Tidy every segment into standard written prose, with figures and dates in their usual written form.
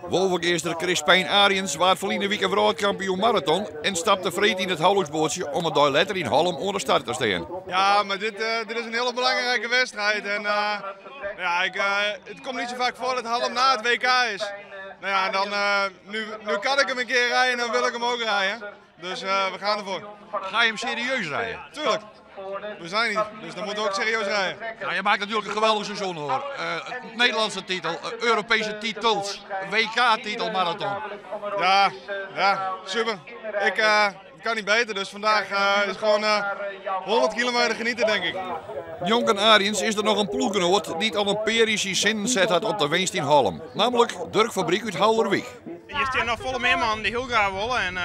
Wolvegeaster Crispijn Ariëns waard ferline wike wrâldkampioen maraton en stapte freed yn it houliksboatsje om in dei letter yn Hallum oan de start te stean. Ja, maar dit, eh, dit is een hele belangrijke wedstrijd. En eh, ja, ik, eh, het komt niet zo vaak voor dat Hallum na het WK is. Nou ja, en dan, nu, nu kan ik hem een keer rijden en dan wil ik hem ook rijden. Dus we gaan ervoor. Ga je hem serieus rijden? Tuurlijk. We zijn niet, dus dan moeten we ook serieus rijden. Nou, je maakt natuurlijk een geweldig seizoen hoor. Uh, Nederlandse titel, uh, Europese titels, WK-titel marathon. Ja, ja, super. Ik uh, kan niet beter, dus vandaag is gewoon 100 kilometer genieten, denk ik. Njonken Ariëns is der noch in ploechgenoat dy't al in pear jier syn sinnen set hat op de winst yn Hallum. Namelijk Durk Fabriek út Haulerwyk. Hjir stean noch folle mear mannen dy't hiel graach wolle en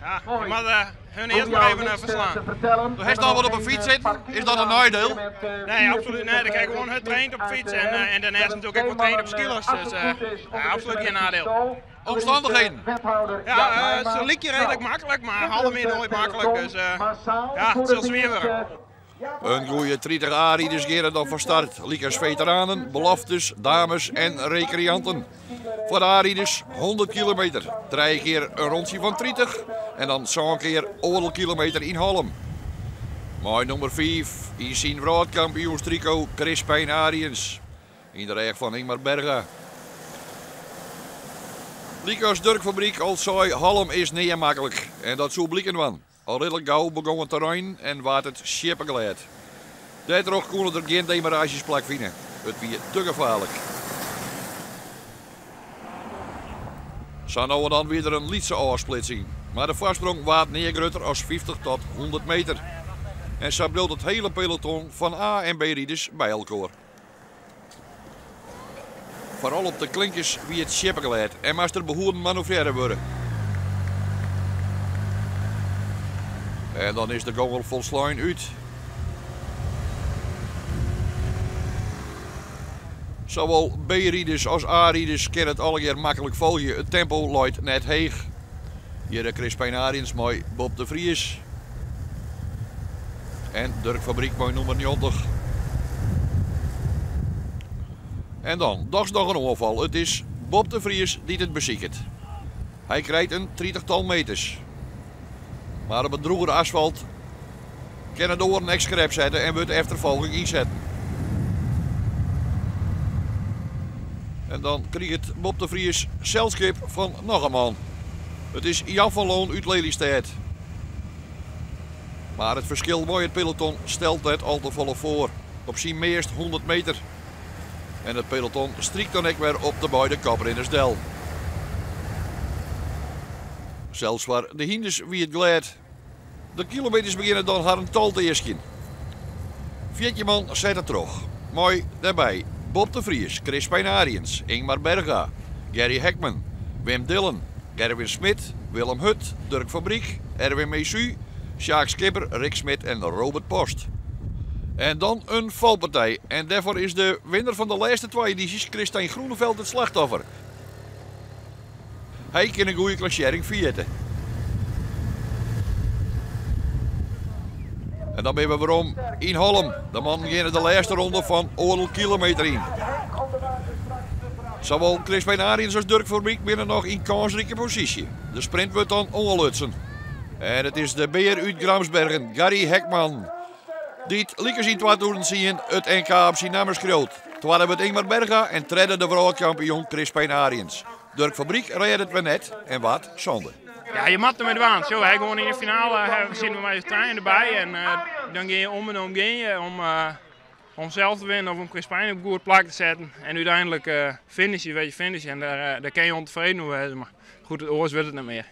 ja, je moatte hun earst mar even ferslaan. Do hast al wat op 'e fyts sitten, is dat in neidiel? Nee, absolút net. Ik ha gewoan hurd traind op de fyts en, en dêrneist natuerlik ek wol traind op skeelers. Dus ja, absolút gjin neidiel. Omstannichheden? Ja, se lykje reedlik maklik, mar Hallum is noait maklik. Dus ja, it sil swier wurde. In goeie 30 A-riders geane dan fan start, lykas feteranen, beloftes, dames en rekreanten. Foar de A-riders 100 kilometer, trije kear in rûntsje fan 30 en dan sân kear oardel kilometer yn Hallum. Mei nûmer 5 yn syn wrâldkampioenstriko Crispijn Ariëns yn de rêch fan Ingmar Berga. Lykas Durk Fabriek al sei, Hallum is nea maklik en dat soe bliken dwaan. Al ridlik gau begûn it te reinen en waard it sjippeglêd. Dêrtroch koene der gjin demaraazjes plakfine. It wie te gefaarlik. Sa no en dan wie der in lytse ôfsplitsing, mar de foarsprong waard nea grutter as 50 tot 100 meter. En sa bliuwt it hiele peloton fan A en B-riders by elkoar. Foaral op de klinkers wie it sjippeglêd en moast der behoeden manoeuvrearre wurde. En dan is de gong al folslein út. Sawol B-riders as A-riders kinne it allegear maklik folgje, it tempo leit net heech. Hjir Crispijn Ariëns mei Bob de Vries. En Durk Fabriek mei nûmer 90. En dan dochs noch in oanfal. It is Bob de Vries dy't it besiket. Hy krijt in tritichtal meters. Mar op it drûgere asfalt kinne de oaren ek skerp sette en wurdt de efterfolging ynsetten. En dan kriget Bob de Vries selskip fan noch in man. It is Jan van Loon út Lelystêd. Mar it ferskil mei it peloton stelt net al te folle foar. Op syn meast 100 meter. En it peloton strykt dan ek wer op de beide koprinners del. Sels foar de hynders wie it glêd. De kilometers begjinne dan harren tol te easkjen. 14 man sette troch, mei dêrby Bob de Vries, Crispijn Ariëns, Ingmar Berga, Gary Hekman, Wim Dillen, Gerwin Smit, Willem Hut, Durk Fabriek, Erwin Mesu, Sjaak Skipper, Rick Smit en Robert Post. En dan in falpartij en dêrfoar is de winner fan de lêste twa edysjes, Christijn Groeneveld, it slachtoffer. Hy kin in goede klassearring ferjitte. En dan binne we werom yn Hollum. De mannen geane de lêste ronde fan oardel kilometer yn. Sawol Crispijn Ariëns as Durk Fabriek binne noch yn kânsrike posysje. De sprint wurdt dan oanlutsen. En it is de bear út Gramsbergen, Gary Hekman, dy't lykas yn 2010 it NK op syn namme skriuwt. Twadde wurdt Ingmar Berga en tredde de wrâldkampioen Crispijn Ariëns. Durk Fabriek rêde it wer net en waard sânde. Ja, je moatte dermei dwaan. Zo, hy gewoan yn de finale sitte we mei de trein derby en dan gean je om en om gean je om, om sels te winnen of om Crispijn op goed plak te setten. En úteinlik finish je, weet je, finish en dêr, dêr kin je ûntefreden oer wêze. Mar goed, oars wurdt it net mear.